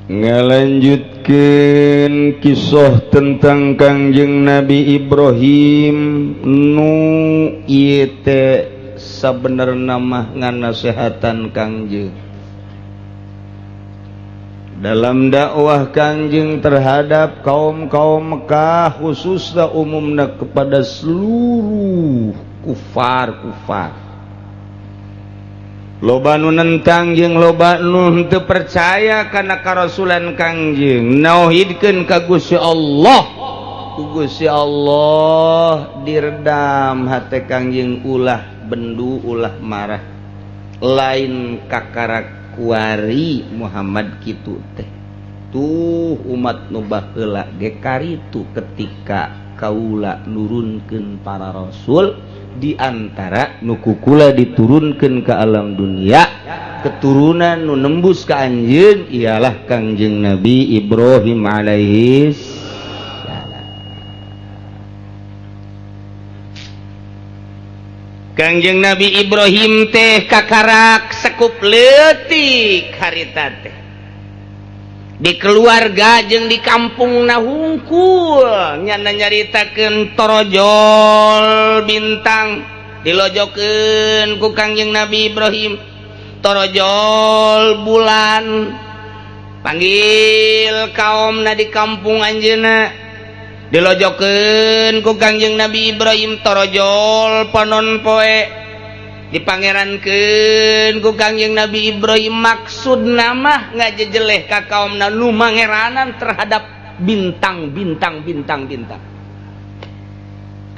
Ngalanjutkeun kisah tentang Kangjeng Nabi Ibrahim nu ieu teh sabenerna mah nganasehatan Kangjeng dalam dakwah Kangjeng terhadap kaum-kaum Mekah, khususnya umumna kepada seluruh kufar-kufar, loba nu nentang jeung loba nu teu percaya kana karasulan Kangjeng, nauhidkeun ka Gusti Allah. Ku Gusti Allah diredam hate Kangjeng, ulah bendu, ulah marah, lain kakara kuari Muhammad kitu teh. Tuh umat nu baheula ge karitu ketika kaula nurunkeun para rasul, diantara nu ku kula diturunkan ke alam dunia, keturunan nu nembus ke anjeun ialah Kangjeng Nabi Ibrahim alaihi salam. Kangjeng Nabi Ibrahim teh kakarak sekup leutik harita teh di keluarga jeung di kampung na hungkul nyana nyaritakeun torojol bintang dilojokeun ku Kangjeng Nabi Ibrahim, torojol bulan panggil kaumna di kampung anjeunna dilojokeun ku Kangjeng Nabi Ibrahim, torojol panon poe dipangerankeun ku Kangjeng Nabi Ibrahim. Maksud nama ngajejeleh ka kaumna nu mangeranan terhadap bintang bintang bintang bintang.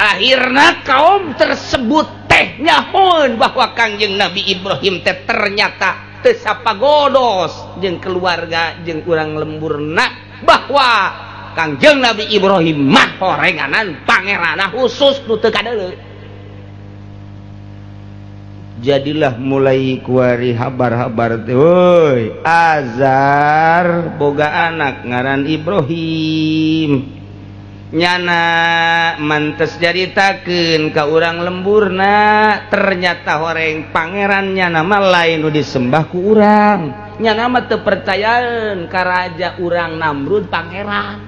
Akhirnya kaum tersebut teh nyahoeun bahwa Kangjeng Nabi Ibrahim teh ternyata teu sapagodos jeung keluarga jeung urang lemburna, bahwa Kangjeng Nabi Ibrahim mah horenganan pangerana khusus nu teu kadeuleu. Jadilah mulai kuari habar-habar teh, woi, Azar boga anak ngaran Ibrahim. Nyana mantes jaritakeun ka urang lemburna, ternyata horeng pangerannya nama lain nu disembah ku urang. Nyana mah teu percayaan ka raja urang Namrud pangeran,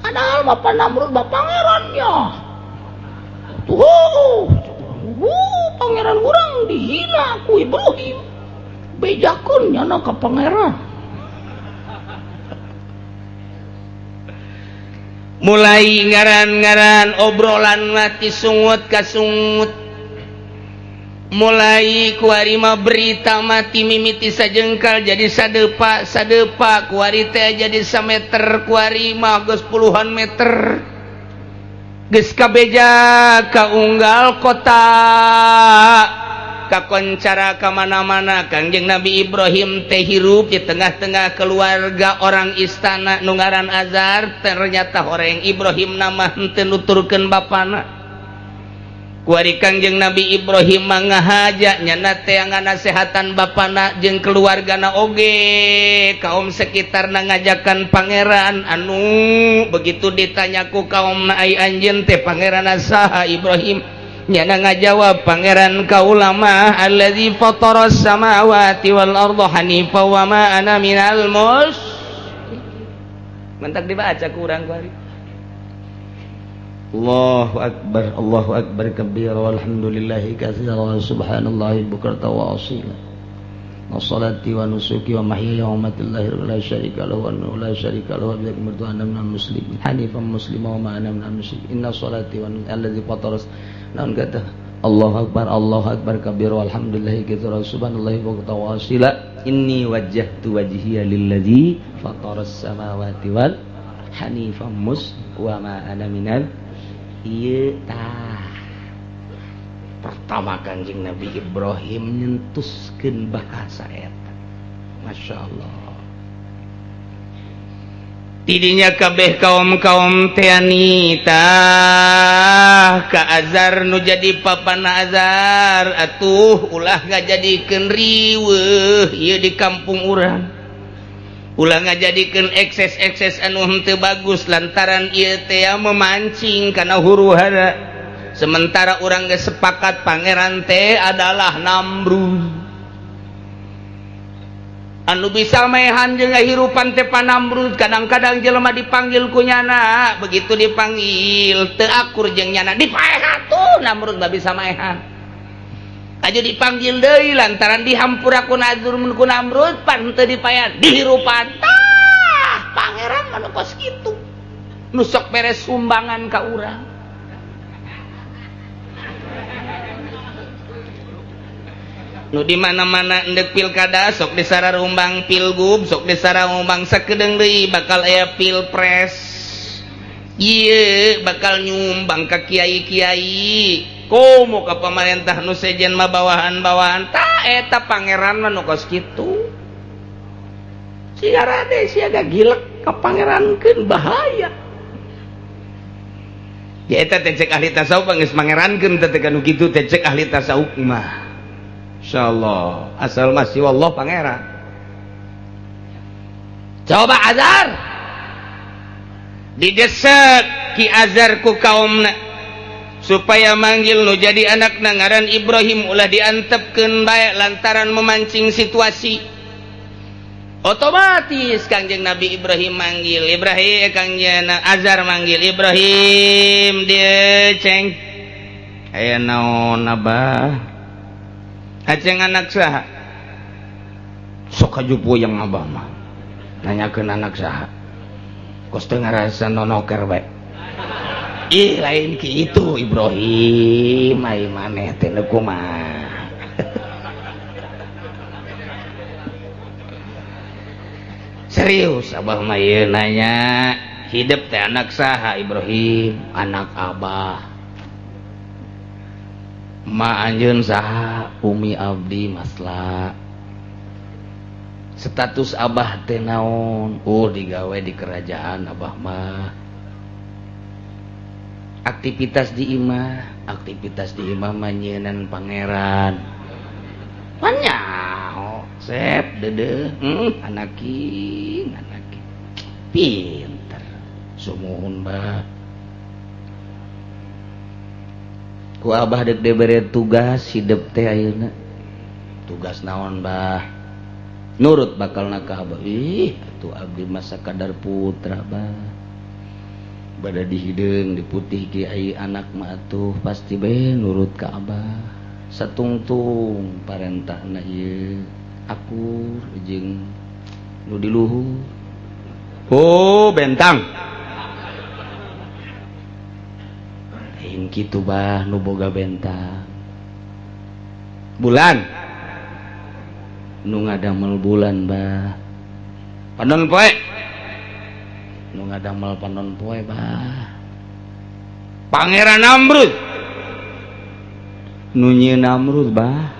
padahal bapak Namrud bapak pangerannya tuh. Pangeran urang dihina ku Ibrahim, bejakeun nyana ka pangeran. Mulai ngaran-ngaran obrolan mati sungut ka sungut, mulai kuari mah berita mati mimiti sajengkal jadi sadepa sadepa, kuari teh jadi sameter, kuari mah geus puluhan meter, geus kabeja ka unggal kota, kakoncara ka mana-mana. Kangjeng Nabi Ibrahim teh hirup di tengah-tengah keluarga orang istana nu ngaran Azar. Ternyata orang Ibrahim nama henteu nuturkeun bapana. Kuari Kangjeng Nabi Ibrahim mah ngahaja nyana teh nganasehatan bapana jeung keluargana oge kaum sekitarna ngajakan pangeran anu begitu ditanya ku kaum ai anjeun teh pangeran saha, Ibrahim? Nyana ngajawab, "Pangeran kaula mah allazi fataras samawati wal arda hanifa wa ma ana minal mus." Mentak dibaca kurang kuari. Allahu akbar, Allahu akbar kabira, walhamdulillahi katsira, wa subhanallahi bukrata wa asila. Wa salati wa nusuki wa mahyaya wa mamati lillahi la syarika lahu wa la syarika lahu wa bidzalika umirtu ana minal muslimin hanifan muslima wa ma ana minal musyrikin. Inna salati wa nusuki allazi fataras naon kata Allahu akbar, Allahu akbar kabira, walhamdulillahi katsira, subhanallahi bukrata wa asila. Inni wajjahtu wajhiya lillazi fataras samawati wal hanifan mus wa ma ana minal. Ieu tah pertama Kanjeng Nabi Ibrahim nyentuskeun bahasa eta. Masya Allah, tidinya kabeh kaum-kaum teanita ka Azar nu jadi papana Azar, "Atuh ulah ngajadikeun riweuh ieu di kampung urang, ulah ngajadikeun ekses-ekses anu henteu bagus, lantaran ieu teh memancing kana huru-hara, sementara urang geus sepakat pangeran teh adalah Namrud." Anu bisa maehan jeung ngahirupan teh Panamrud, kadang-kadang jelema dipanggil ku nyana, begitu dipanggil teu akur jeung nyana dipaehan tuh Namrud mah bisa maehan. Aja dipanggil deui lantaran dihampura ku nazur mun ku Namrud pan teu dipaehan dihirupan. Tah, pangeran mah nu kos kitu. Nu sok beres sumbangan ka urang. Nu di mana-mana endek pilkada sok disararumbang pilgub, sok disararumbang sakedeung deui bakal aya pilpres. Ieu bakal nyumbang ka kiai-kiai. Komo ka pamarentah nu sejen mah bawahan-bawahan. Tah eta pangeran mah nu kos kitu. Sia rade sia gilek ka pangerankeun bahaya. Ya eta teh cek ahli tasawuf geus mangerankeun teh ka nu kitu teh cek ahli tasawuf mah. Insyaallah asal masih wallah pangeran. Coba Azar didesek Ki Azar ku kaumna supaya manggil nu jadi anakna ngaran Ibrahim ulah diantepkeun bae lantaran memancing situasi. Otomatis Kangjeng Nabi Ibrahim manggil Ibrahim, Kangjeng Azar manggil Ibrahim dia ceng aya naon abah? Aceng anak saha? Sok aju puyeng abah mah. Nanyakeun anak saha? Kos teu ngarasa nonoker bae. Ih lain kitu Ibrahim, ai maneh teh nu kumaha. Serius abah mah ieu nanya, hidup teh anak saha Ibrahim? Anak abah. Ma anjeun saha? Umi abdi masla. Status abah teh naon? Oh digawe di kerajaan abah mah. Aktivitas di imah, aktivitas di imah mah nyieun pangeran. Panyaho, sep dedeh, anakin, anakin. Pinter. Sumuhun bah. Ku abah dek dibere tugas hidup teh ayeuna. Tugas naon bah? Nurut bakal na ka abah. Ih, atuh abdi masa kadar putra bah. Bada dihideung diputih ki ai anak mah atuh pasti bae nurut ka abah. Satungtung parentahna ieu akur jeung nu di luhur. Oh, bentang. Lain kitu bah nu boga bentang. Bulan nu ngadamel bulan bah. Panon poe nu ngadamel panon poe bah. Pangeran Namrud nu nyieun Namrud bah.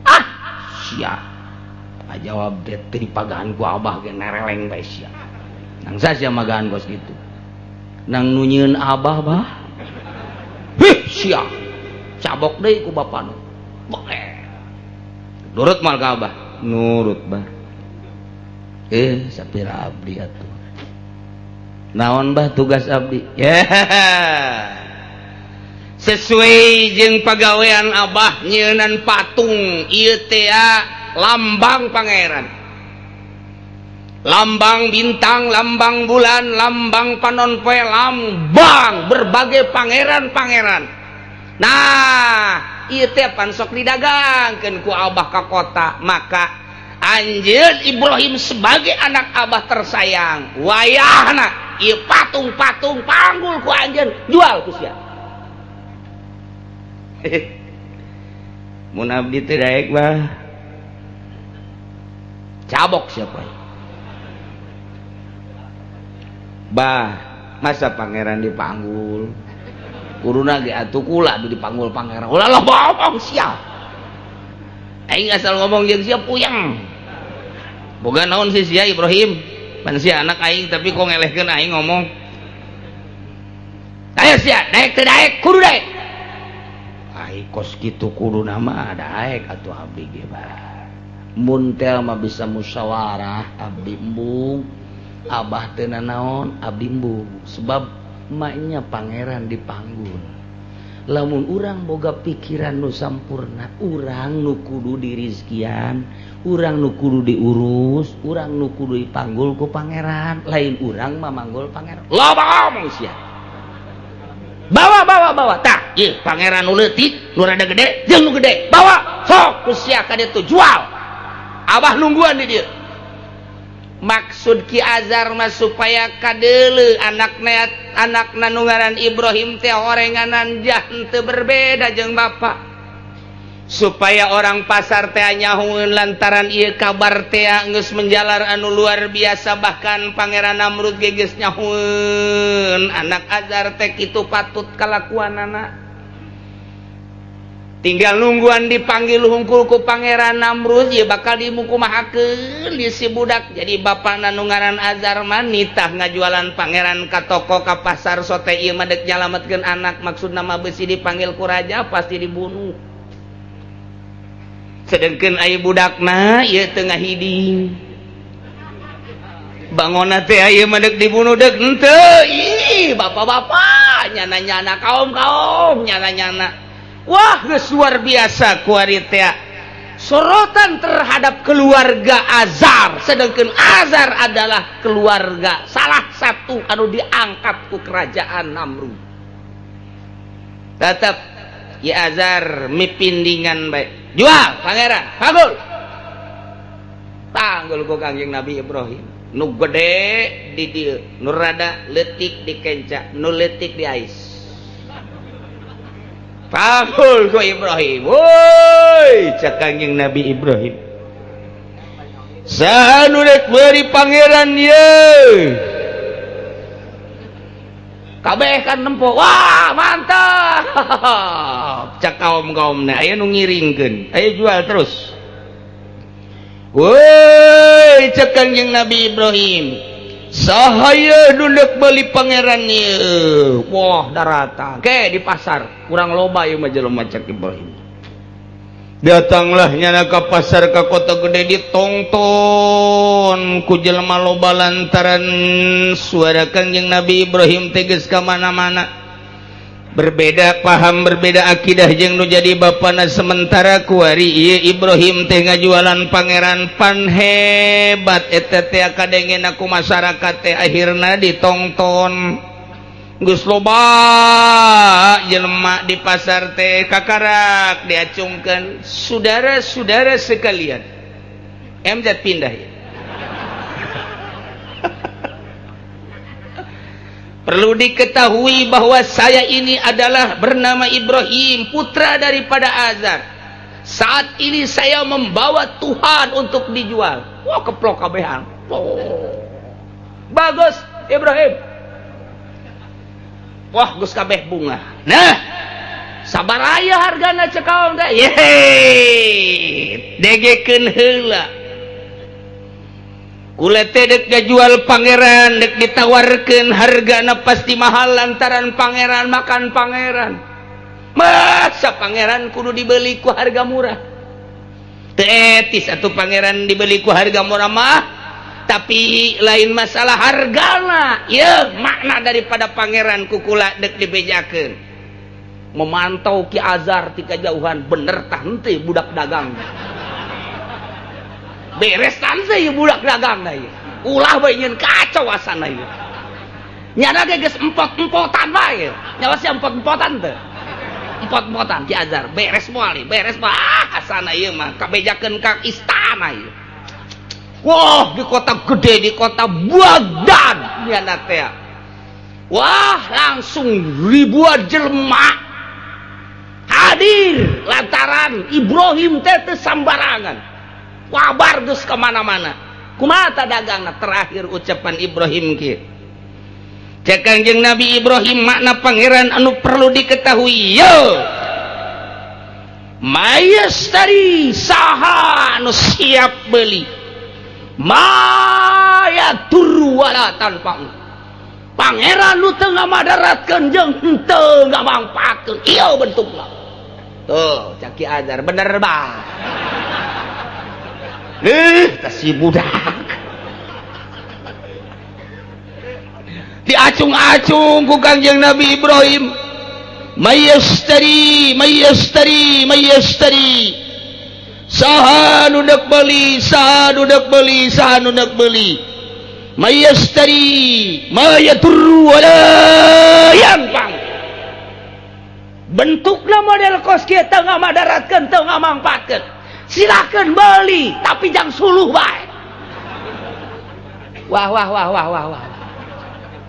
Ah sia jawab teh teu dipagahan ku abah ge nereleng bae sia. Nangsa sia magaan kos gitu. Nang nu nyieun abah bah. Hih sia. Cabok deui ku bapa nu. Nurut mal ka abah. Nurut bah. Sapira abdi atuh. Naon bah tugas abdi? Yeah. Sesuai jeung pagawean abah nyieunnan patung ieu teh lambang pangeran. Lambang bintang, lambang bulan, lambang panon poe, lambang berbagai pangeran-pangeran. Nah, ieu teh pan sok didagangkeun ku abah ka kota, maka anjeun Ibrahim sebagai anak abah tersayang, wayahna ieu patung-patung panggul ku anjeun jual ku sia. Mun abdi teh daek bah. Cabok siapa? Bah, masa pangeran dipanggul? Kuruna ge atuh kula atuh dipanggul pangeran. Ulah lah bohong sia. Aing asal ngomong jeung sia puyeng. Boga naon sih sia Ibrahim? Pan sia anak aing tapi kok ngelehkeun aing ngomong. Ayo sia, daek teu daek, kudu daek. Ai kos kitu kuduna mah daek atuh abdi ge bah. Mun teh mah bisa musyawarah abdi embung. Abah teu nanaon abdi embung sebab maknya pangeran dipanggul. Lamun urang boga pikiran nu sampurna, urang nu kudu dirizkian, urang nu kudu diurus, urang nu kudu dipanggul ku pangeran, lain urang mamanggul pangeran. Loba omong sia. Bawa bawa bawa tah, ieu pangeran nu leutik, nu rada gede, jeung nu gede. Bawa sok ku sia ka ditu jual. Abah nungguan di dieu. Maksud Ki Azar mah supaya kadeuleu anakna anakna nu ngaran Ibrahim teh orenganan jah henteu berbeda jeung bapak, supaya orang pasar teh nyahueun lantaran ieu kabar teh geus menjalar anu luar biasa, bahkan Pangeran Namrud ge geus nyahueun anak Azar teh kitu patut kalakuanana. Tinggal nungguan dipanggil hungkul ku Pangeran Namrud, ya bakal dimukumahakeun di si budak. Jadi bapakna nu ngaran Azar mah nitah ngajualan pangeran ka toko ka pasar sote ieu mah dek nyalametkeun anak, maksudna mah besi dipanggil ku raja pasti dibunuh. Sedengkeun aya budakna ieu teu ngahiding. Bangonna teh ieu mah dek dibunuh dek henteu. Ih, bapak-bapak nyana-nyana kaum-kaum nyana-nyana. Wah, geus luar biasa kuari teh sorotan terhadap keluarga Azar, sedangkan Azar adalah keluarga salah satu anu diangkat ku kerajaan Namrud. Tetap ya Azar mipindingan baik jual pangeran, panggul panggul ku Kangjeng Nabi Ibrahim, nu gede di dieu, nu rada leutik di kenca, nu leutik di ais. Panggul ku Ibrahim. Woi, cek Kangjeng Nabi Ibrahim. Saha nu rek meuli pangeran ye? Kabeh kan nempo. Wah, mantap. Cek kaum-kaumna aya nu ngiringkeun. Ayo jual terus. Woi, cek Kangjeng Nabi Ibrahim. Saha ye nu rek meuli pangeran ye? Wah, daratan. Ke di pasar kurang loba ieu mah jelema, cek Ibrahim. Datanglah nyana ka pasar ka kota gede, ditongton ku jelema loba lantaran suara Kangjeng Nabi Ibrahim teh geus ka mana-mana. Berbeda paham, berbeda akidah jeung nu jadi bapana. Sementara kuari ieu Ibrahim teh ngajualan pangeran, pan hebat eta teh kadengena ku masyarakat teh. Akhirna ditongton, geus loba jelema di pasar teh, kakarak diacungkeun. Saudara-saudara sekalian, MZ pindah ya. Perlu diketahui bahwa saya ini adalah bernama Ibrahim, putra daripada Azar. Saat ini saya membawa Tuhan untuk dijual. Wah, keplok kabehan. Oh. Bagus, Ibrahim. Wah, geus kabeh bunga. Nah, sabar aya hargana, cek kaum teh. Yeay, degekeun heula. Kula teh dek jual pangeran, dek ditawarkeun hargana pasti mahal lantaran pangeran makan pangeran. Masa pangeran kudu dibeli ku harga murah? Teu etis atuh pangeran dibeli ku harga murah mah. Tapi lain masalah hargana, ya makna daripada pangeran ku kula dek dibejakeun. Memantau Ki Azar ti kajauhan, bener tah henteu budak dagang. Beres tante ya budak dagang na ieu. Ulah bae nyeun kacau asana ieu. Nyana ge geus empot-empotan bae. Nyawa sia empot-empotan teu? Empot-empotan Ki Azar, beres moal ieu, beres moal. Ah, asana ieu mah kabejakeun ka istana ieu. Wah, di kota gede, di kota Baghdad nyana teh. Wah, langsung ribuan jelema hadir lantaran Ibrahim teh teu sambarangan. Wabar geus kemana-mana. Kumaha ta dagangna? Terakhir ucapan Ibrahim kieu. Cek Kangjeng Nabi Ibrahim, makna pangeran anu perlu diketahui yo. Mayastari, saha anu siap beli? Maya wala tanpa pangeran nu teu ngamaderatkeun jeung henteu ngamangpaatkeun ieu bentukna. Tuh, cek Ki Azar bener bah. Si budak diacung-acung ku Kangjeng Nabi Ibrahim. May yashtari, may yashtari, may yashtari. Saha nu dek beuli? Saha nu dek beuli? Saha nu dek beuli? May yashtari ma yadurru wala yanfa'. Bentukna model kos kieu, teu ngamadaratkeun, teu ngamangpaatkeun. Silakan beli, tapi jangan suluh bae. Wah, wah, wah, wah, wah, wah.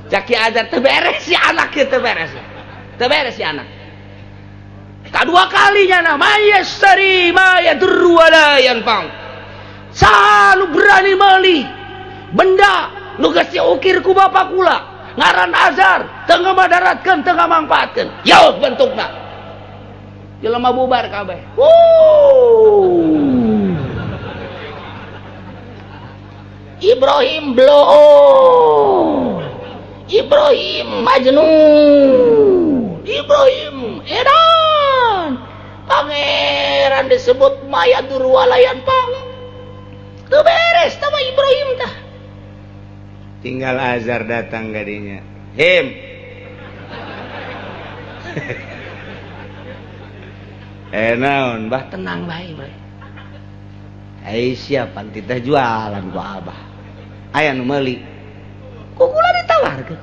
Cek Ki Azar, teu beres si anak kieu, teu beres, teu beres si anak. Kedua kalinya, nah, may yashtari ma yadurru wala yanfa'. Saha nu berani meuli benda nu geus diukir ku bapak kula ngaran Azar, teu ngamadaratkeun, teu ngamangpaatkeun? Jauh bentukna jelema bubar kabeh. Wuh. Ibrahim bloon, Ibrahim majnun, Ibrahim edan. Pangeran disebut ma yadurru wala yanfa'. Teu beres sama Ibrahim tah. Tinggal Azar datang gadinya. Him, eh, naon, Bah? Tenang bae, bae. Ai siapa titah jualan ku Abah, aya nu meuli ku kula ditawarkeun.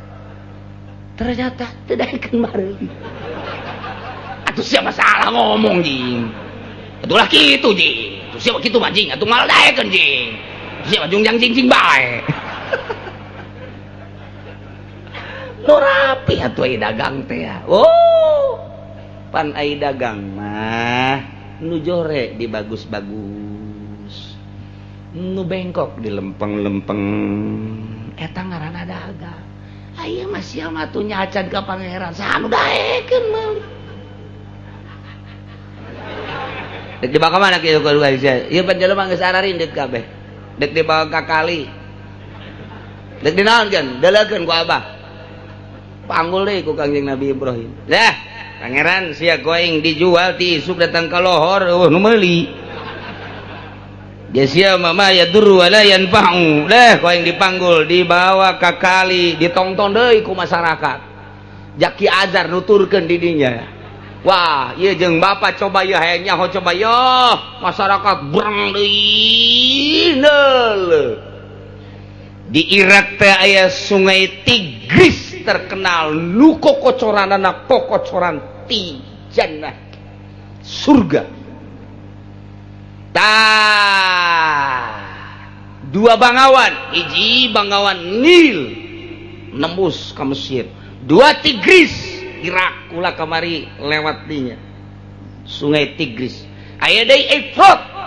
Ternyata teu daekeun mareuli. Atuh siapa salah ngomong, jing? Atuh lah kitu, jing. Atuh siapa kitu mah, jing? Atuh malah daekeun, jing. Siapa jungjang jing jing bae nu rapi atuh ai dagang teh ya. Oh, pan ai dagang mah nu jore di bagus-bagus, nu bengkok di lempeng-lempeng, eta ngaranna dagang. Aya mah sia mah tuh nyacan ka pangeran, saha nu daekeun meuli? Dek dibawa ka mana kieu ku sia? Ieu pan jelema geus ararindit kabeh. Dek dibawa ka kali, dek dinaonkeun? Deuleukeun ku Abah, panggul deui ku Kangjeng Nabi Ibrahim. Dah, pangeran, sia ku aing dijual ti isuk datang ka lohor, eueuh nu meuli. Dia sia ma yadurru wala yanfa'u. Dah, ku aing dipanggul, dibawa ka kali, ditongton deui ku masyarakat. Jaki Azar nuturkeun di dinya. Wah, ieu jeung bapak coba ieu, hayang nyaho coba yo. Masyarakat breng deui. Di Irak teh aya Sungai Tigris, terkenal nu kokocoranana kokocoran ti jannah, surga. Tah, dua bangawan, hiji bangawan Nil nembus ke Mesir, dua Tigris Irak kula kamari lewat dinya. Sungai Tigris, aya deui Efrat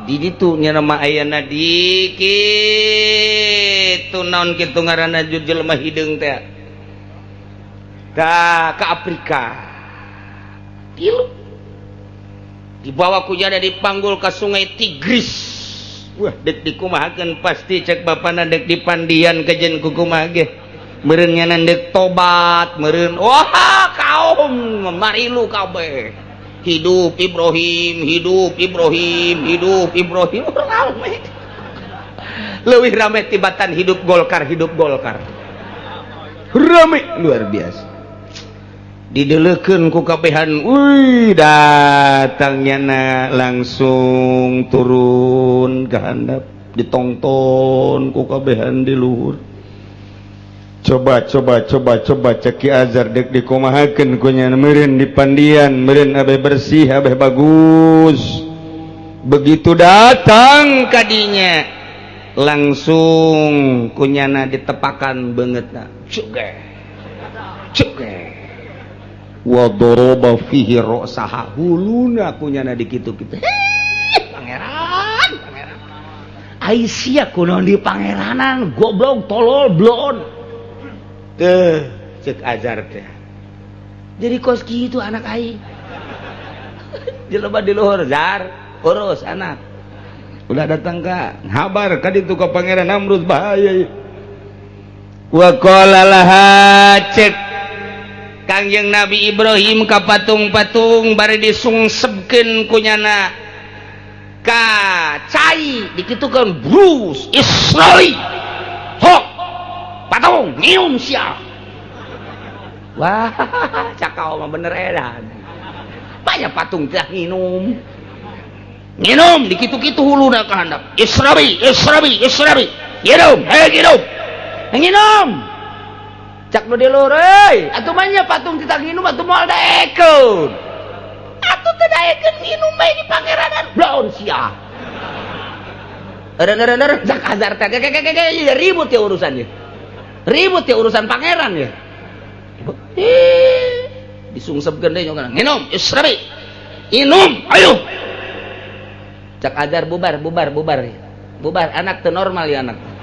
di ditu nya, nama ayana di kitu, naon kitu ngaranna, jelema hideung teh. Tah, ke Afrika tilu dibawa ku jada, dipanggul ke Sungai Tigris. Wah, dek dikumahakeun? Pasti cek bapana dek dipandian kajen ku kumaha ge meureun nyanan dek tobat meureun. Wah, kaum marilu kabeh, "Hidup Ibrahim, hidup Ibrahim, hidup Ibrahim!" Rame, leuwih rame tibatan "Hidup Golkar, hidup Golkar". Rame luar biasa, dideleukeun ku kabehan. Wih, datangnya na langsung turun ke handap, ditongton ku kabehan di luhur. Coba, coba, coba, coba, cek Ki Azar, dek dikumahakeun kunya? Meureun dipandian meureun, abeh bersih, abeh bagus. Begitu datang kadinya, langsung kunyana ditepakan beungeutna, cuge cuge, wa daraba fihi ra'saha, huluna kunyana dikitu-kitu. Pangeran, pangeran, ai sia kunaon di pangeranan? Goblok, tolol, blon teh, cek Azar teh. Jadi kos kitu anak aing, jelema di luhur. Zar, urus anak. Udah datang ka habar ka ditu ka Pangeran Namrud, bahaya. Wa qala laha, cek Kangjeng Nabi Ibrahim ka patung-patung, bari disungsebkeun kunyana ka cai, dikitukeun, brus, Israeli hok patung nyium sia. Wah, cakau mah bener edan. Banyak patung teh nginum. Nginum dikitu-kitu huluna ka handap. Israbi, israbi, israbi. Nginum, hei nginum. Nginum. Cak nu di luhur euy, atuh mah nya patung titah nginum atuh moal daekeun. Atuh teu daekeun nginum bae di pangeranan bloon sia. Eureun-eureun cak Azar teh ribut ya urusannya. Ribut ya urusan pangeran ya. Disungsepkeun deui nginum, israbi. Inum, ayo. Cak Azar bubar, bubar, bubar. Bubar, anak teu normal ya anak.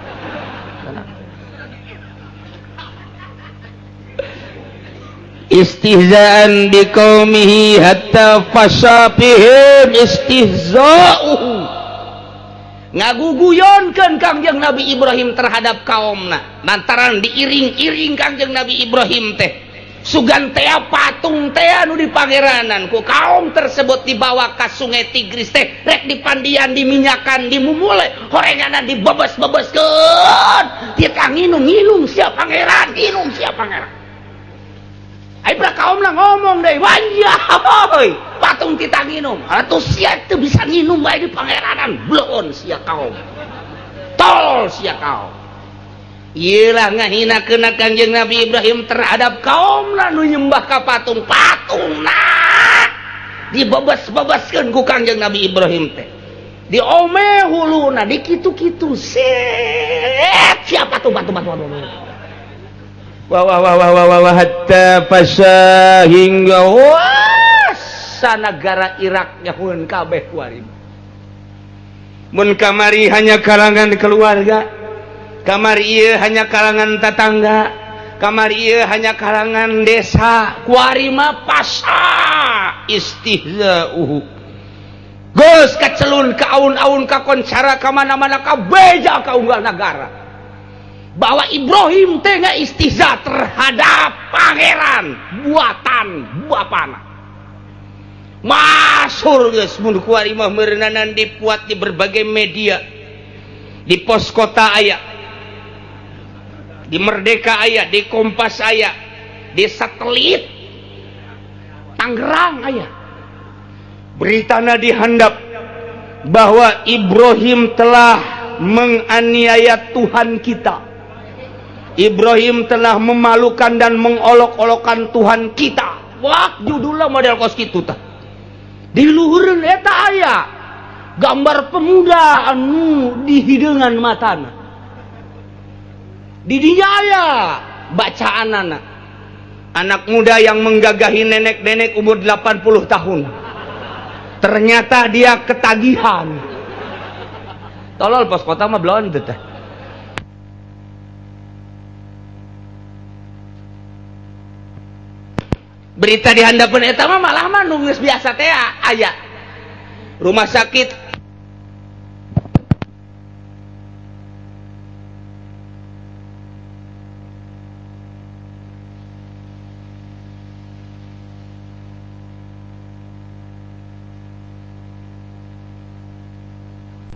Istihzaan biqaumihi hatta fasha fihim istihza'uhu. Ngaguguyonkeun Kangjeng Nabi Ibrahim terhadap kaumna lantaran diiring-iring Kangjeng Nabi Ibrahim teh sugan teh patung teh anu dipangeranan ku kaum tersebut dibawa ka sungai Tigris teh rek dipandian diminyakan dimumule horenganan dibebes-bebeskeun titah nginum-nginum sia pangeran nginum sia pangeran. Ai pra kaumna ngomong deui wanja hoi patung titah nginum atuh sia teu bisa nginum bae di pangeranan bloon sia kaum tol sia kaum. Iyalah ngahina kena Kangjeng Nabi Ibrahim terhadap kaum nu nyembah ka patung patungna dibebas-bebaskeun ku Kangjeng Nabi Ibrahim teh diome huluna dikitu-kitu set siapa tuh patung patung wah wah wah wah wah wah hatta fasha hingga wah sanagara Irak nyahueun kabeh kuari mun kamari hanya kalangan keluarga, kamari ieu hanya kalangan tetangga, kamari ieu hanya kalangan desa, kuari mah pasa istihza'uhu. Geus kacelun ka aun-aun ka koncara ka mana-mana ka beja ka unggal nagara. Bahwa Ibrahim teh istihza terhadap pangeran buatan bapana. Masyhur geus mun kuari mah meureunanan dipuat di berbagai media. Di Pos Kota aya, di Merdeka aya, di Kompas aya, di satelit Tangerang aya. Beritana dihandap bahwa Ibrahim telah menganiaya Tuhan kita. Ibrahim telah memalukan dan mengolok-olokkan Tuhan kita. Wah, judulnya model kos kitu tah. Di luhureun eta aya gambar pemuda anu dihideungan matana. Di dinya aya bacaanana. Anak muda yang menggagahi nenek-nenek umur 80 tahun. Ternyata dia ketagihan. Tolol Pos Kota mah blonde teh. Berita di handapeun eta mah malah mah nu geus biasa teh aya. Rumah sakit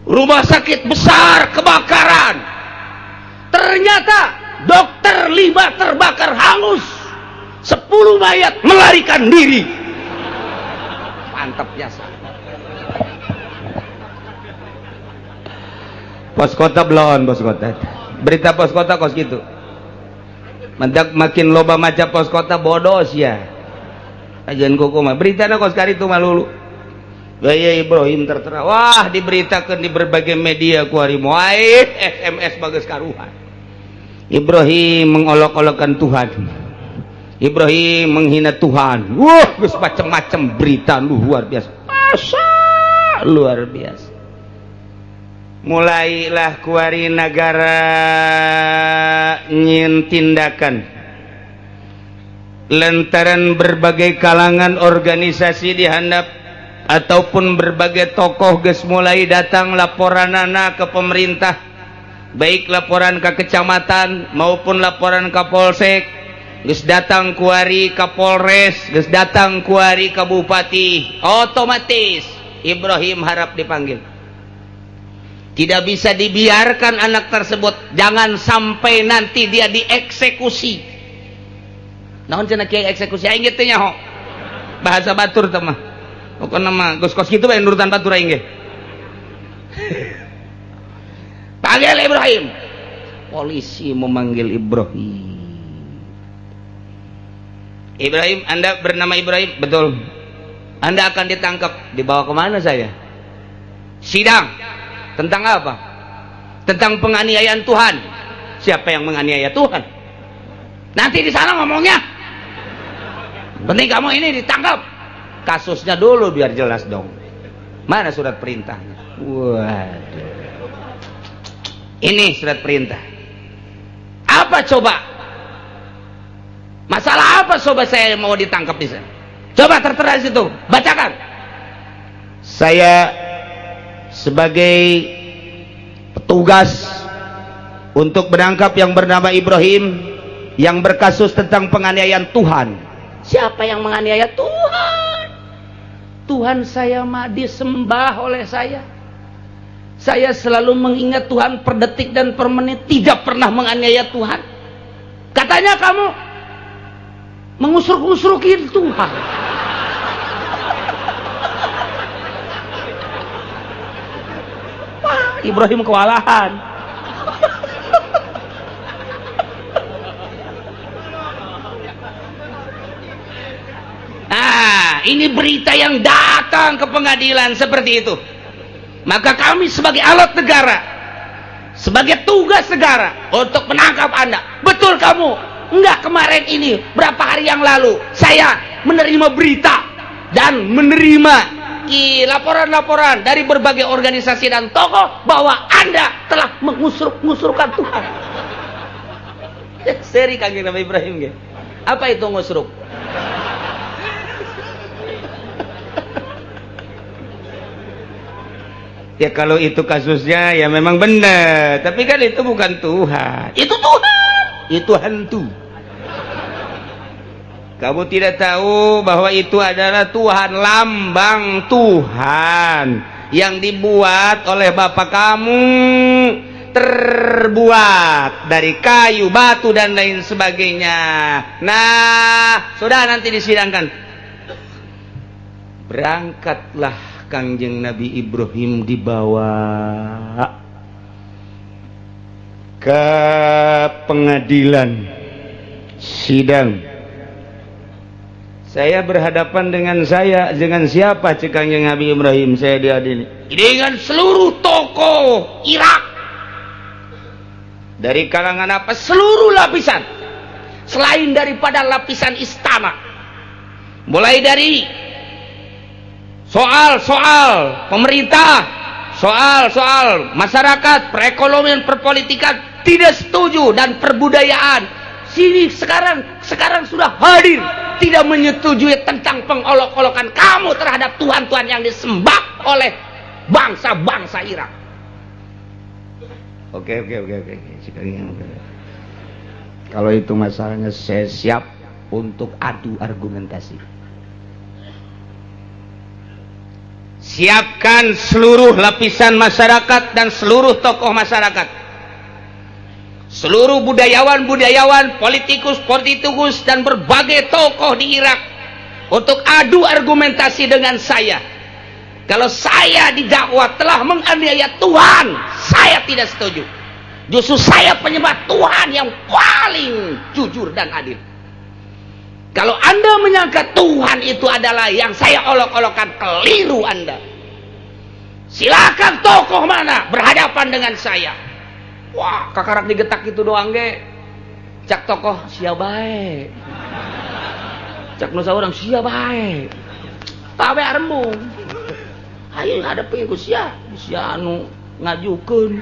rumah sakit besar kebakaran. Ternyata dokter 5 terbakar hangus, 10 mayat melarikan diri. Mantap biasa. Pos Kota belon, Pos Kota. Berita Pos Kota kos gitu. Mendak makin loba maca Pos Kota bodos ya. Ajeun kuku mah beritana kos karitu malulu. Gaya Ibrahim tertera. Wah, diberitakan di berbagai media ku hari moal SMS bagus karuhan. Ibrahim mengolok-olokkan Tuhan. Ibrahim menghina Tuhan. Wah, geus macam-macam berita luar biasa. Masa luar biasa. Mulailah kuari nagara nyin tindakan. Lantaran berbagai kalangan organisasi dihandap ataupun berbagai tokoh geus mulai datang laporanana ke pemerintah, baik laporan ke kecamatan maupun laporan ke polsek, geus datang kuari ka Polres, geus datang kuari ka bupati, otomatis Ibrahim harap dipanggil. Tidak bisa dibiarkan anak tersebut, jangan sampai nanti dia dieksekusi. Naon cenah kiai eksekusi aing ge teu nyaho. Bahasa batur teh mah. Pokona mah geus kos kitu bae nurutan batur aing ge. Panggil Ibrahim. Polisi memanggil Ibrahim. Ibrahim, Anda bernama Ibrahim? Betul. Anda akan ditangkap. Dibawa kemana saya? Sidang. Tentang apa? Tentang penganiayaan Tuhan. Siapa yang menganiaya Tuhan? Nanti di sana ngomongnya. Penting kamu ini ditangkap. Kasusnya dulu biar jelas dong. Mana surat perintahnya? Waduh. Ini surat perintah. Apa coba? Masalah apa coba saya mau ditangkap di sana? Coba tertera di situ, bacakan. Saya sebagai petugas untuk menangkap yang bernama Ibrahim yang berkasus tentang penganiayaan Tuhan. Siapa yang menganiaya Tuhan? Tuhan saya mah disembah oleh saya. Saya selalu mengingat Tuhan per detik dan per menit, tidak pernah menganiaya Tuhan. Katanya kamu mengusruk-usrukin Tuhan. Wah, Ibrahim kewalahan. Nah, ini berita yang datang ke pengadilan seperti itu. Maka kami sebagai alat negara, sebagai tugas negara untuk menangkap Anda. Betul kamu? Enggak, kemarin ini berapa hari yang lalu saya menerima berita dan menerima laporan-laporan dari berbagai organisasi dan tokoh bahwa Anda telah mengusruk-ngusrukan Tuhan. Seri Kangjeng Nabi Ibrahim ge. Apa itu ngusruk? Ya kalau itu kasusnya ya memang benar, tapi kan itu bukan Tuhan. Itu Tuhan, itu hantu. Kamu tidak tahu bahwa itu adalah Tuhan, lambang Tuhan yang dibuat oleh bapak kamu, terbuat dari kayu, batu dan lain sebagainya. Nah, sudah nanti disidangkan. Berangkatlah Kangjeng Nabi Ibrahim dibawa ke pengadilan sidang. Saya berhadapan dengan saya dengan siapa cek Kangjeng Nabi Ibrahim? Saya diadili dengan seluruh tokoh Irak, dari kalangan apa, seluruh lapisan selain daripada lapisan istana, mulai dari soal-soal pemerintah, soal-soal masyarakat, perekonomian, perpolitikan tidak setuju, dan perbudayaan. Sini sekarang sudah hadir tidak menyetujui tentang pengolok-olokan kamu terhadap Tuhan-Tuhan yang disembah oleh bangsa-bangsa Irak. Oke. Kalau itu masalahnya saya siap untuk adu argumentasi. Siapkan seluruh lapisan masyarakat dan seluruh tokoh masyarakat, seluruh budayawan-budayawan, politikus-politikus, dan berbagai tokoh di Irak untuk adu argumentasi dengan saya. Kalau saya didakwa telah menganiaya Tuhan, saya tidak setuju. Justru saya penyembah Tuhan yang paling jujur dan adil. Kalau Anda menyangka Tuhan itu adalah yang saya olok-olokkan, keliru Anda. Silakan tokoh mana berhadapan dengan saya. Wah, kakarak digetak itu doang ge. Cak tokoh sia bae. Cak nu saurang sia bae. Tabe arembung. Ayo hadepin ku sia, sia anu ngajukeun.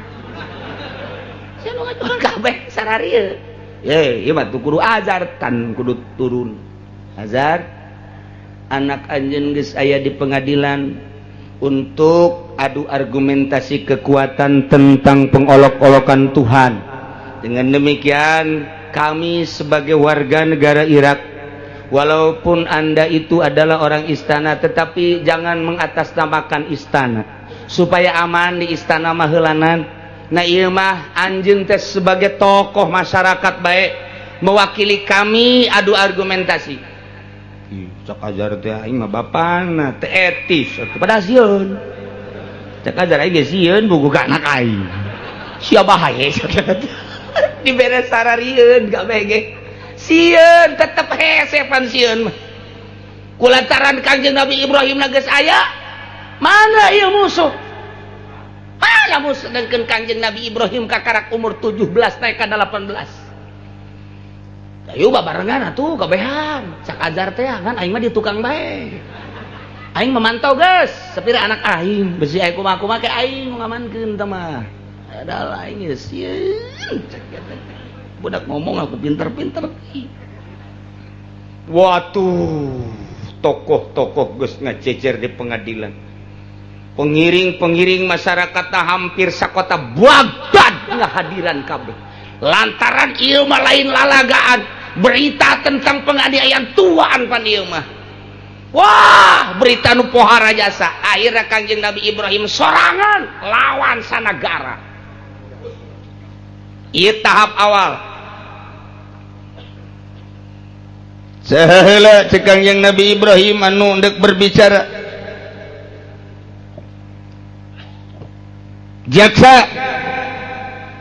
Sia anu ngajukeun kabeh sararieu. Ye, ieu mah kudu azar tan kudu turun. Azar anak anjeun geus aya di pengadilan untuk adu argumentasi kekuatan tentang pengolok-olokan Tuhan. Dengan demikian kami sebagai warga negara Irak, walaupun Anda itu adalah orang istana, tetapi jangan mengatasnamakan istana supaya aman di istana mah heulanan. Nah ieu mah anjeun teh sebagai tokoh masyarakat baik, Mewakili kami adu argumentasi. Ih, cak Ajar teh aing mah bapana teh etis atuh, padahal sieun. Cak Ajar aing ge sieun buku ka anak aing. Sia bahaya dibere sararieun kabeh ge. Sieun tetep hese pan sieun mah. Kulantaran Kangjeng Nabi Ibrahim na geus aya, mana ieu musuh? Mana musuh sedangkan Kangjeng Nabi Ibrahim kakarak umur 17 naik ka 18. Ayo babarengan atuh kabehan. Cak Ajar teh kan aing mah di tukang bae. Aing memantau geus, sepira anak aing, besi aing kumaha-kumaha ke aing ngamankeun teh mah. Adalah aing geus sieun cek eta. Budak ngomong aku pinter-pinter. Watuh, tokoh-tokoh geus ngajejer di pengadilan. Pengiring-pengiring masyarakat hampir sakota Baghdad ngahadiran kabeh. Lantaran ieu mah lain lalagaan, berita tentang penganiayaan tuaan pan ieu mah. Wah, berita nu pohara jasa. Akhirnya Kangjeng Nabi Ibrahim sorangan lawan sanagara. Ieu tahap awal. Saheula cek Kangjeng Nabi Ibrahim anu ndek berbicara. Jaksa,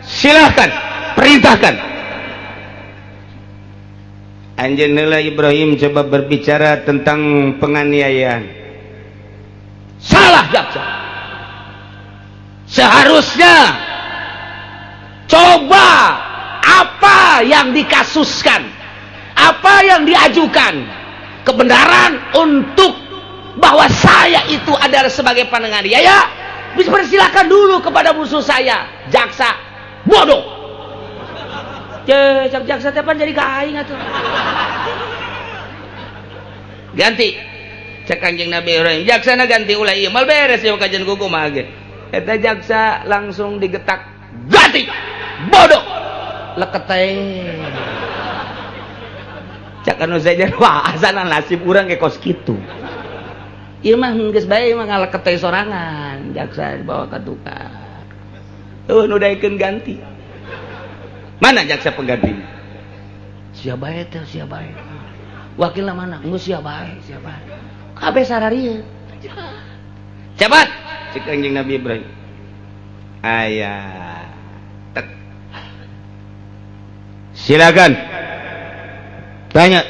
silahkan perintahkan. Anjeun heula Ibrahim coba berbicara tentang penganiayaan. Salah jaksa. Seharusnya coba apa yang dikasuskan, apa yang diajukan, kebenaran untuk bahwa saya itu adalah sebagai penganiaya, dipersilakan dulu kepada musuh saya, jaksa bodoh. Cek jaksa teh pan jadi ka aing atuh. Ganti. Cek Kanjeng Nabi Ibrahim, jaksana ganti ulah ieu, mal beres ieu kajian kuku mah ge. Eta jaksa langsung digetak, ganti. Bodoh. Leket teh. Cak anu saja wah asana nasib urang ge kos kitu. Ieu mah geus bae mah ngaleket teh sorangan, jaksa dibawa ka tukang. Tuh nu daekeun ganti. Mana jaksa penggantinya? Sia bae teh, sia bae. Wakilna mana? Geus sia bae, sia bae. Kabeh sararieun. Cepat, cek Kanjeng Nabi Ibrahim. Aya. Tek. Silakan. Tanya.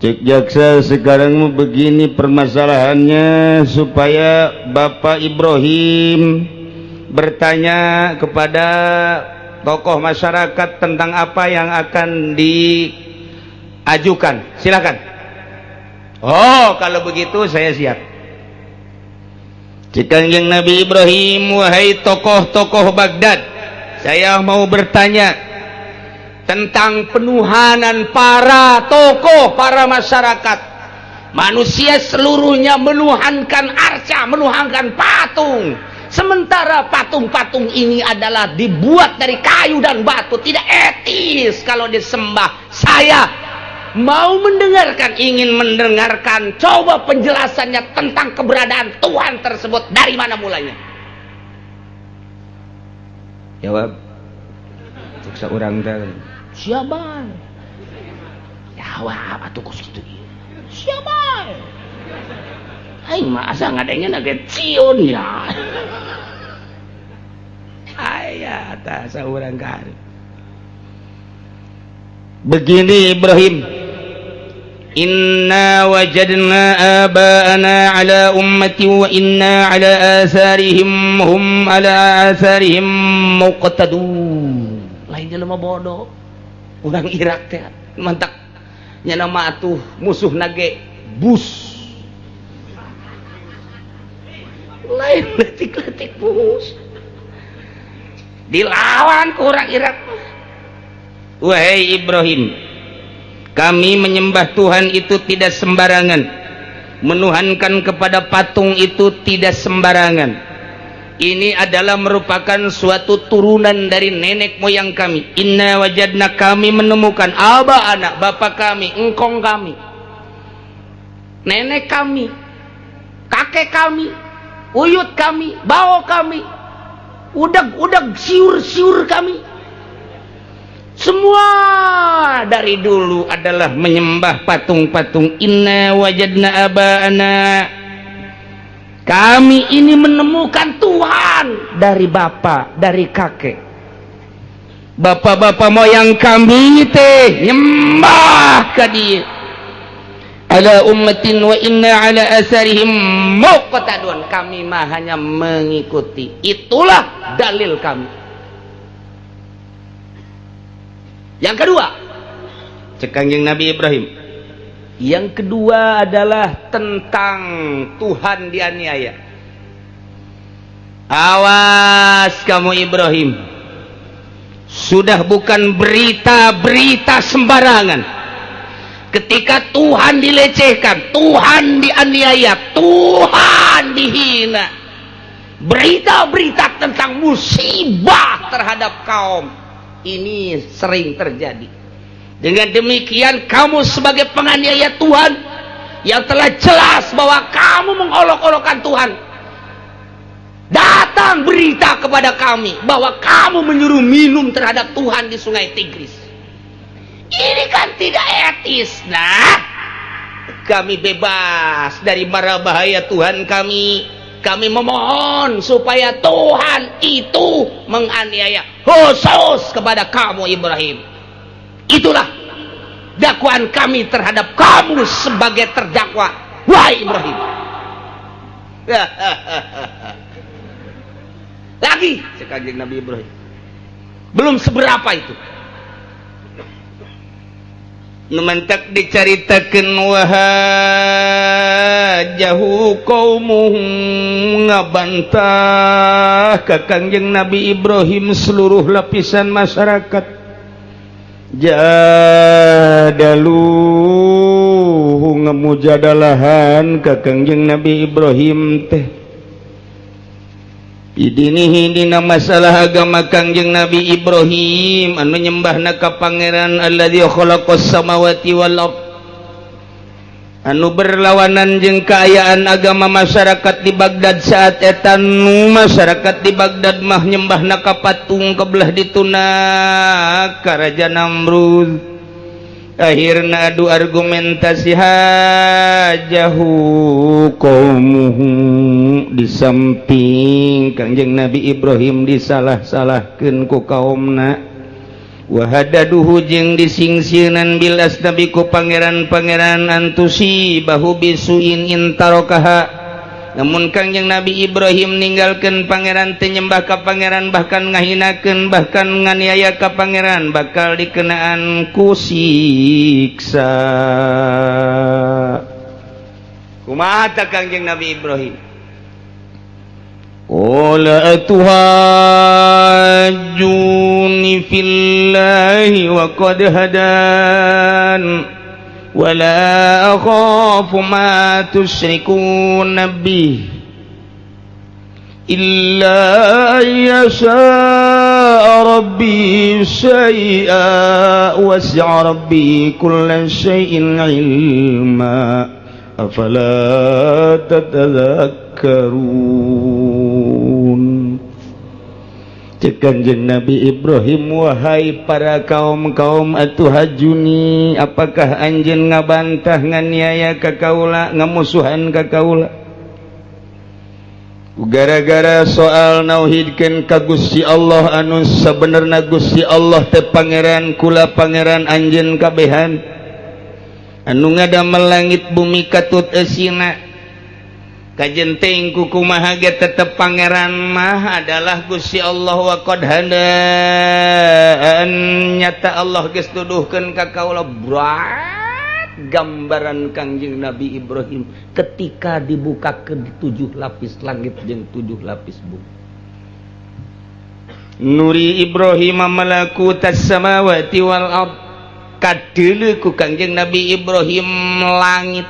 Cek jaksa sekarang begini permasalahannya supaya Bapak Ibrahim bertanya kepada tokoh masyarakat tentang apa yang akan diajukan. Silakan. Oh, kalau begitu saya siap. Cek Kanjeng Nabi Ibrahim, wahai tokoh-tokoh Baghdad, saya mau bertanya tentang penuhanan para tokoh, para masyarakat. Manusia seluruhnya menuhankan arca, menuhankan patung. Sementara patung-patung ini adalah dibuat dari kayu dan batu, tidak etis kalau disembah. Saya mau mendengarkan, ingin mendengarkan, coba penjelasannya tentang keberadaan Tuhan tersebut, dari mana mulanya? Jawab. Cek urang teh. Siapa? Jawab atuh kos kitu. Siapa? Aing mah asa ngadengena ge ciun ya. Aya tah saurang ka. Begini Ibrahim, inna wajadna aba'ana ala ummati wa inna ala atharihim hum ala atharihim muqtadun. Lain jelema bodoh. Urang Irak teh mantak nya nama atuh musuh nage bus. Lain letik-letik bus. Dilawan ku urang Irak. Wahai Ibrahim, kami menyembah Tuhan itu tidak sembarangan. Menuhankan kepada patung itu tidak sembarangan. Ini adalah merupakan suatu turunan dari nenek moyang kami. Inna wajadna, kami menemukan aba anak bapak kami, engkong kami, nenek kami, kakek kami, uyut kami, bawa kami, udeg-udeg siur-siur kami. Semua dari dulu adalah menyembah patung-patung. Inna wajadna aba'ana, kami ini menemukan Tuhan dari bapak, dari kakek. Bapak-bapak moyang kami teh nyembah ka dia. Ala ummatin wa inna ala asarihim muqtadun. Kami mah hanya mengikuti. Itulah dalil kami. Yang kedua, cek Kangjeng Nabi Ibrahim. Yang kedua adalah tentang Tuhan dianiaya. Awas kamu Ibrahim. Sudah bukan berita-berita sembarangan. Ketika Tuhan dilecehkan, Tuhan dianiaya, Tuhan dihina. Berita-berita tentang musibah terhadap kaum ini sering terjadi. Dengan demikian kamu sebagai penganiaya Tuhan yang telah jelas bahwa kamu mengolok-olokkan Tuhan, datang berita kepada kami bahwa kamu menyuruh minum terhadap Tuhan di sungai Tigris. Ini kan tidak etis. Nah, kami bebas dari mara bahaya Tuhan kami. Kami memohon supaya Tuhan itu menganiaya khusus kepada kamu Ibrahim. Itulah dakwaan kami terhadap kamu sebagai terdakwa, wahai Ibrahim. Lagi cek Kanjeng Nabi Ibrahim, belum seberapa itu. Nu mantak dicaritakeun wahajahu qaumuhu, ngabantah ka Kangjeng Nabi Ibrahim seluruh lapisan masyarakat. Jadaluhu, ngemujadalahan ka Kangjeng Nabi Ibrahim teh bidinihi dina masalah agama Kangjeng Nabi Ibrahim anu nyembahna ka Pangeran alladzi khalaqas samawati wal ard, anu berlawanan jeung kaayaan agama masyarakat di Baghdad saat eta. Nu masyarakat di Baghdad mah nyembahna ka patung kebelah dituna ka Raja Namrud. Akhirna adu argumentasi, hajahu qaumuhu, di samping Kangjeng Nabi Ibrahim disalah-salahkeun ku kaumna, wahadaduhu jeung disingsieunan bil asnabi ku pangeran-pangeran antusi bahu bisuin intarokaha. Namun Kangjeng Nabi Ibrahim ninggalkeun pangeran, teu nyembah ka pangeran, bahkan ngahinakeun, bahkan nganiaya ka pangeran, bakal dikenaan ku siksa. Kumaha ta Kangjeng Nabi Ibrahim? Qala atuhajjuni fillahi wa qad hadan wala akhafu ma tusyrikuna bih illa yasha rabbi syai'a wasi'a rabbi kulla syai'in ilma afala tatadhakkarun. Cek Kanjeng Nabi Ibrahim, wahai para kaum-kaum, atuhajuni, apakah anjeun ngabantah, nganiaya ka kaula, ngamusuhan ka kaula gara-gara soal nauhidkeun ka Gusti Allah, anu sabenerna Gusti Allah teh pangeran kula, pangeran anjeun kabehan, anu ngadamel langit bumi katut eusina? Kajen teuing ku kumaha ge tetep pangeran mah adalah Gusti Allah. Wa qad hadan, nyata Allah geus nuduhkeun ka kaula. Berat gambaran Kangjeng Nabi Ibrahim ketika dibuka ke 7 lapis langit jeung 7 lapis bumi. Nuri Ibrahim malakutas samawati wal ard, kadeuleu ku Kangjeng Nabi Ibrahim langit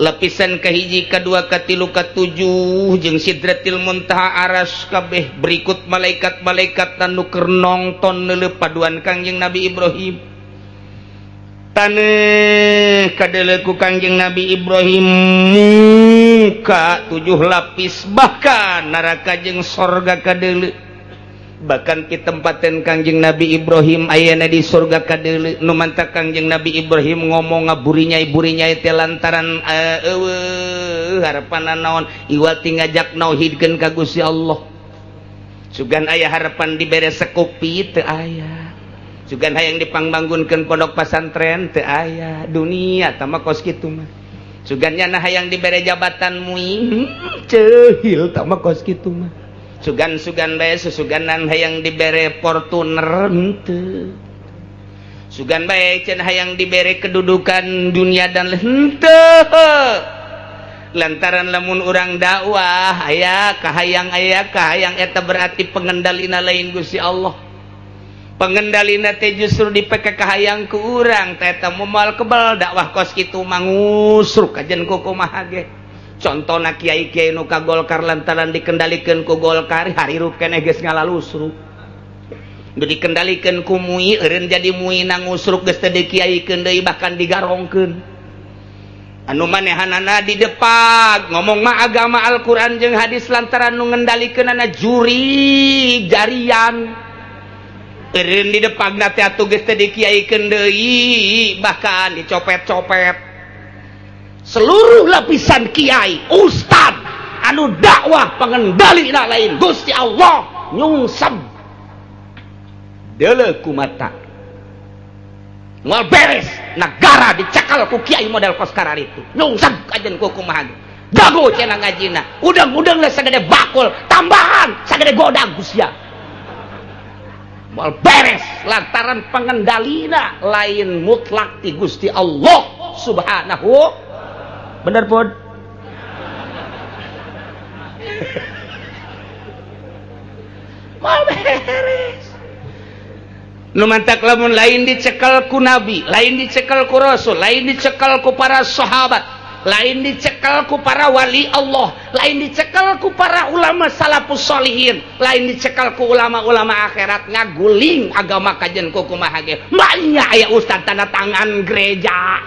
lapisan kahiji, kedua, katilu, katujuh, jeung Sidratil Muntaha, aras kabeh, berikut malaikat-malaikat anu keur nongton neuleuh paduan Kangjeng Nabi Ibrahim. Taneuh kadeuleu ku Kangjeng Nabi Ibrahim muka 7 lapis, bahkan neraka jeung sorga kadeuleu. Bahkan di tempaten Kangjeng Nabi Ibrahim ayana di surga kadeuleu, nu mantak Kangjeng Nabi Ibrahim ngomong ngaburinyai-burinyai teh lantaran eueuh harapan naon iwal ti ngajak nauhidkeun ka Gusti Allah. Sugan aya harapan dibere sekupi teu aya. Sugan hayang dipangbangunkeun pondok pasantren teu aya. Dunia tama kos kitu mah. Sugan nyana hayang dibere jabatan mui ceuhil tama kos kitu mah. Sugan-sugan bae susuganan hayang dibere Fortuner henteu. Sugan bae cenah hayang dibere kedudukan dunia dan henteu. Lantaran lamun urang dakwah aya kahayang eta berarti pengendalina lain Gusti Allah. Pengendalina teh justru dipake kahayang ku urang teh eta moal kebal dakwah kos kitu mangusruk kajen kumaha ge. Contohna kiai-kiai nu ka Golkar lantaran dikendalikeun ku Golkar harirup keneh geus ngalalusruk. Nu dikendalikeun ku MUI eureun jadi MUI nangusruk geus teu dikiaikeun deui bahkan digarongkeun. Anu manehanana di depan ngomong mah agama Al-Qur'an jeung hadis lantaran nu ngendalikeunana juri jarian. Eureun di depan teh atuh geus teu dikiaikeun deui bahkan dicopet-copet. Seluruh lapisan kiai, ustad, anu dakwah pengendali lain Gusti Allah nyungsep deuleu ku mata. Moal beres negara dicekal ku kiai model kos kararitu. Nyungsep kajen ku kumaha. Jago cenah ngajina, udang-udang lah sagede bakul, tambahan sagede godag Gusti. Moal beres lantaran pengendalina lain mutlak ti Gusti Allah Subhanahu. Bener pun moal beres. Nu mantak lamun lain dicekal ku nabi, lain dicekal ku rasul, lain dicekal ku para sahabat, lain dicekal ku para wali Allah, lain dicekal ku para ulama salafus solihin, lain dicekal ku ulama-ulama akhirat ngaguling agama kajen ku kumaha ge. Banyak aya ustad tanda tangan gereja.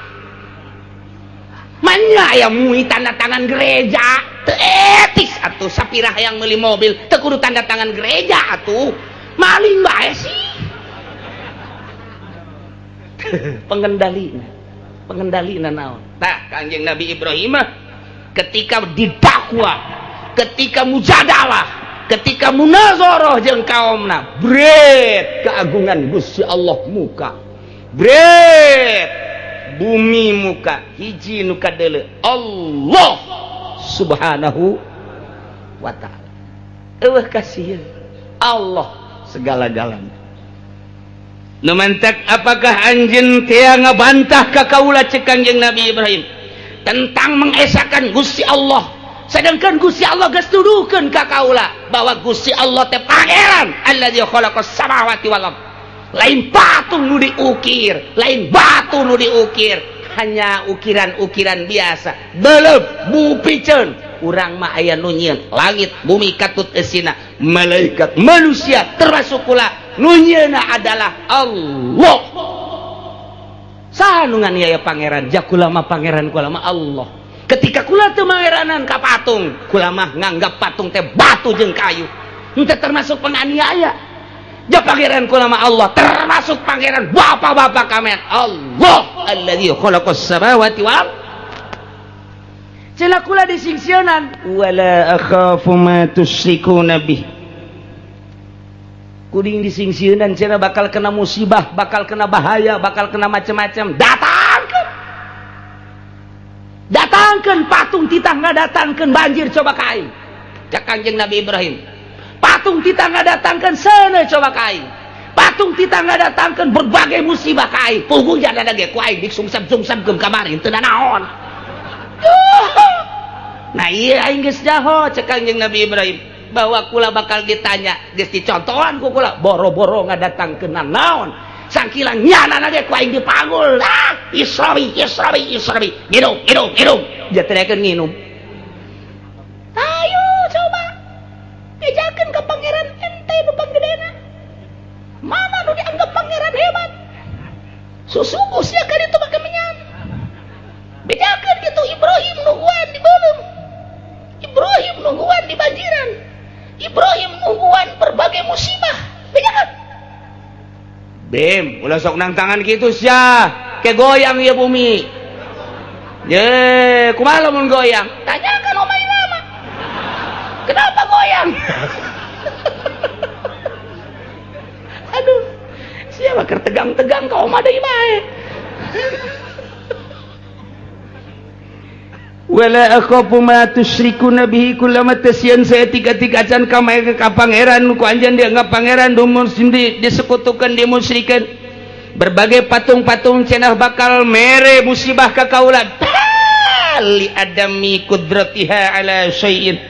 Manya aya MUI tanda tangan gereja. Teu etis atuh sapirah yang meuli mobil teu kudu tanda tangan gereja atuh. Maling bae sih. Pengendalina. Pengendalina naon? Tah Kangjeng Nabi Ibrahim ketika didakwa, ketika mujadalah, ketika munazarah jeung kaumna, bret keagungan Gusti Allah muka. Bret bumi muka hiji nu kadeuleu Allah Subhanahu wa ta'ala. Eueuh kasih Allah segala-galana. Nu mantak apakah anjeun teh ngabantah ka kaula cek Kangjeng Nabi Ibrahim tentang mengesakan Gusti Allah, sedangkan Gusti Allah geus tuduhkeun ka kaula bahwa Gusti Allah teh pangeran allazi khalaqas samawati wal ardh. Lain patung nu diukir, lain batu nu diukir, hanya ukiran-ukiran biasa. Belum bupiceun urang mah aya nu nyieun langit bumi katut eusina, malaikat manusia termasuk kula nu nyieunna adalah Allah. Saha nu nganiaya pangeran? Ja kula mah pangeran kula mah Allah. Ketika kula teu mangeranan ka patung, kula mah nganggap patung teh batu jeung kayu. Henteu termasuk penganiaya. Ja pangeran kula mah Allah, termasuk pangeran bapak-bapak kami Allah allazi khalaqas samawati wal. Cenah kula disingsieunan wala akhafu ma tusyrikuna bih. Kuring disingsieunan cenah bakal kena musibah, bakal kena bahaya, bakal kena macam-macam. Datangkeun. Datangkeun patung titah ngadatangkeun banjir coba ka aing. Cak Kangjeng Nabi Ibrahim. Patung titah ngadatangkeun seuneu coba ka aing. Patung titah ngadatangkeun berbagai musibah ka aing. Punggung jadana ge ku aing disungsep-sungsepkeun kamari teu naon. Nah iya aing geus jaho cek Kangjeng Nabi Ibrahim bahwa kula bakal ditanya geus dicontohan ku kula boro-boro ngadatangkeun naon. Sangkilang nyana ge ku aing dipanggul. Ah, Israwi, Israwi, Israwi. Nginum, nginum, nginum. Jatrekeun nginum. Ayo coba bejakeun ka pangeran ente nu panggedena. Mana nu dianggap pangeran hebat? Susuguh sia ka ditu make menyan. Bejakeun kitu Ibrahim nungguan di beuleum. Ibrahim nungguan di banjiran. Ibrahim nungguan berbagai musibah. Bim, ulah sok nang tangan kitu sia. Ke goyang ieu bumi. Ye, kumaha lamun goyang? Tanyakan Oma Irama. Kenapa goyang? Aduh, siapa keur tegang-tegang ka oma deui bae. Wala akhafu ma tusyrikuna bihi kullama tasyan saetik-etik acan ka ka pangeran ku anjeun dianggap pangeran dumun disekutukeun dimusyrikeun berbagai patung-patung cenah bakal mere musibah ka kaula li adami qudratiha ala syai'in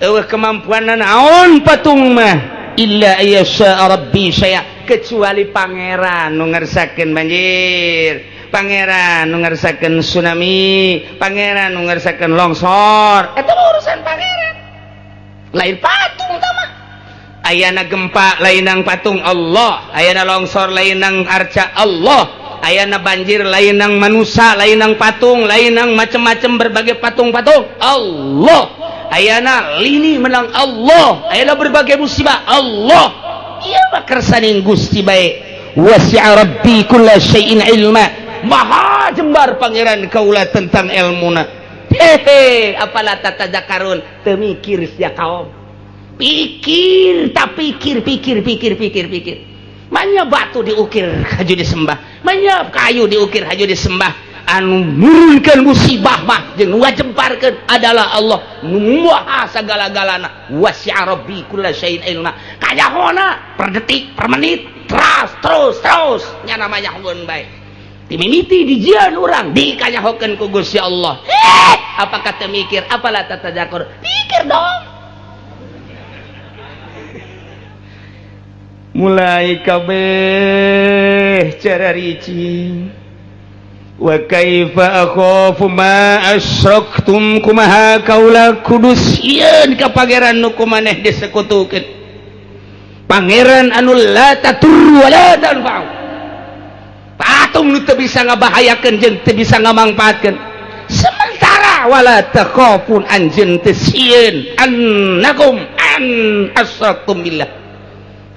eueuh kemampuanna naon patung mah illa ayyasha rabbi syai'a kecuali pangeran nu ngersakeun banjir, pangeran nu ngersakeun tsunami, pangeran nu ngersakeun longsor, eta mah urusan pangeran lain patung tah mah. Ayana gempa lain nang patung Allah, ayana longsor lain nang arca Allah, ayana banjir lain nang manusia, lain nang patung, lain nang macem-macem berbagai patung-patung Allah, ayana lini menang Allah, ayana berbagai musibah Allah. Ieu mah kersaning Gusti bae. Wasi'a rabbi kulla syai'in ilma, maha jembar pangeran kaula tentang ilmuna. Hehe, apala tatadzakarun, teu mikir sia kaum. Pikir tak pikir pikir pikir pikir pikir. Manya batu diukir haju disembah, manya kayu diukir haju disembah. Anu nurunkeun musibah mah jeung ngajemparkeun adalah Allah nu maha sagala-galana. Wasi'a rabbi kulla syai'in ilma. Kanyahona per detik per menit terus terus terus nya namanya hoeun bae. Dimimiti dijieun urang dikanyahokeun ku Gusti Allah. Apakah teu mikir? Apalah tatadzakur? Pikir dong. Mulai kabeh cara ricing. Wa kaifa akhafu ma asyraktum, kumaha kaula kudu sieun ka pangeran nu kumaneh disekutukeun. Pangeran anu la tatur wa la tanfa'u. Patung nu teu bisa ngabahayakeun jeung teu bisa ngamangpaatkeun. Sementara wala takhafun anjeun teu sieun annakum an asyraktum billah.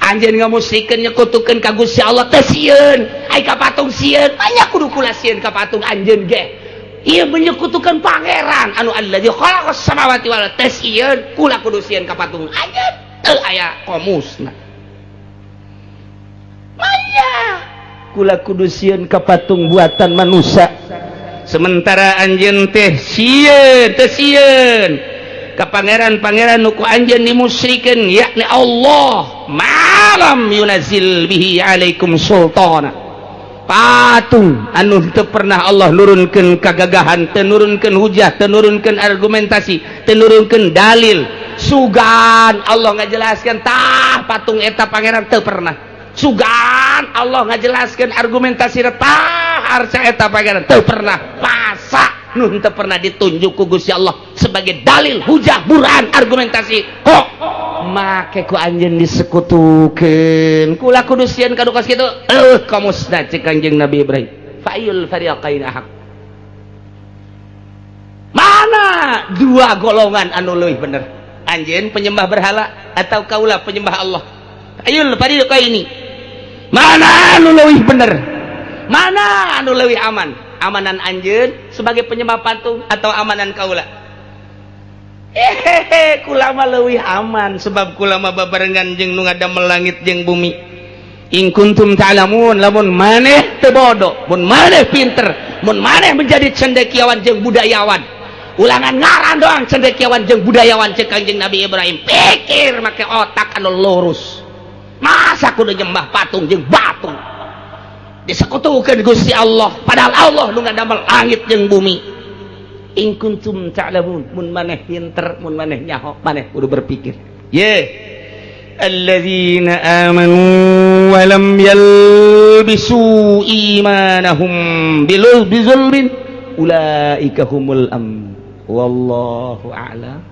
Anjeun ngamusrikeun nyekutukeun ka Gusti Allah teu sieun, ai ka patung sieun, banyak kudu kula sieun ka patung anjeun ge. Ieu menyekutukeun pangeran anu allazi khalaqas samawati wal ardh teu sieun, kula kudu sieun ka patung anjeun teu aya komusna. Maya kula kudu sieun ka patung buatan manusia. Sementara anjeun teh sieun, teu sieun ka pangeran-pangeran nu ku anjeun dimusyrikeun yakni Allah malam yunazil bihi alaikum sultana. Patung anu teu pernah Allah nurunkeun kagagahan, teu nurunkeun hujah, teu nurunkeun argumentasi, teu nurunkeun dalil. Sugan Allah ngajelaskeun tah patung eta pangeran teu pernah. Sugan Allah ngajelaskeun argumentasi tah arca eta pangeran teu pernah. Masa nu teu pernah ditunjuk ku Gusti Allah sebagai dalil hujah burhan argumentasi kok make ku anjeun disekutukeun kula kudu sieun ka nu kos kitu. Kamusna ceuk Kanjeng Nabi Ibrahim fa'yul fariqain ahaq. Mana dua golongan anu leuwih bener, anjeun penyembah berhala atau kaula penyembah Allah? Ayul fariqaini, mana anu leuwih bener, mana anu leuwih aman? Amanan anjeun sebagai penyembah patung atau amanan kaula? Hehehe, kula mah leuwih aman sebab kula mah babarengan jeung nu ngadamel langit jeung bumi. In kuntum ta'lamun, lamun maneh teu bodoh, mun maneh pinter, mun maneh menjadi cendekiawan jeung budayawan. Ulangan ngaran doang cendekiawan jeung budayawan ceuk Kanjeng Nabi Ibrahim. Pikir make otak anu lurus. Masa kudu nyembah patung jeung batu? Disekutukeun Gusti Allah padahal Allah nu ngadamel langit jeung bumi. In kuntum ta'lamun, mun maneh pinter, mun maneh nyaho, maneh kudu berpikir. Ye alladzina amanu wa lam yalbisu imanahum bizulmin ulaika humul amn wallahu a'lam.